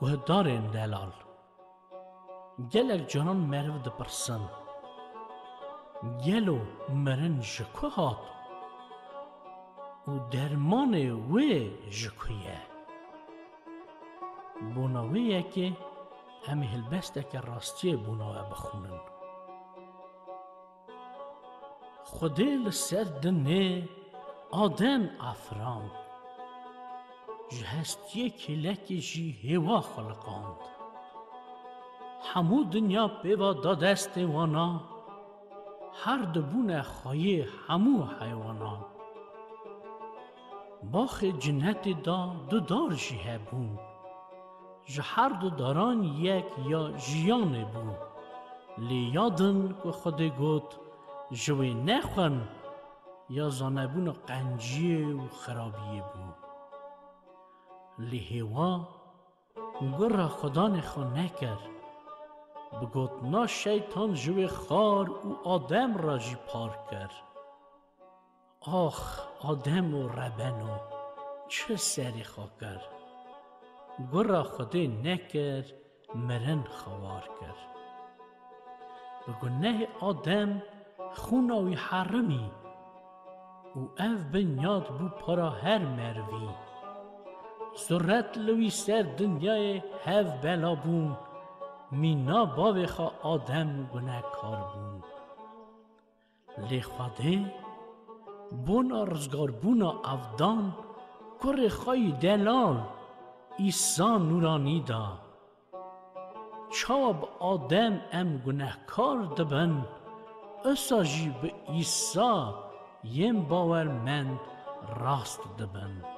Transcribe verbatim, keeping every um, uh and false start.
Guhdarên delal. Gelek caran meriv dipirsin, gelo mirin ji ku hat û dermanê wê ji ku ye? Bona wê yekê em ê helbesteke rastiyê bona we bixwînin. Xwedê li ser dinê Adem afirand. Ji hestiyê kêlekê jî hêwa xeliqand. Hemû dinya pêva da destê wana, her du bûne xweyê hemû heywanan. Baxê cinetê da du dar jî hebûn. Ji her du daran yek ya jiyanê bû. Lê yadin ku Xwedê got, ji wê nexwin, ya zanebûna qenciyê û xirabiyê bû. Lê hêwa gura Xudanê xwe nekir. Bi gotina şeytan ji wê xar û Adem re jî par kir. Ax, Adem û rebeno, çi serê xwe kir? Gura Xwedê nekir, mirin xewar kir. Bi gunehê Adem xûna wî herimî û ev binyat bû para her merivî. Zuret li wî ser dinyayê hev bela bûn, mîna bavê xwe Adem gunehkar bûn. Lê Xwedê bona rizgarbûna ev dan kurê xwe yî delal Îsa Nûranî da. Çawa bi Adem em gunehkar dibin, usa jî bi Îsa yên bawermend rast dibin.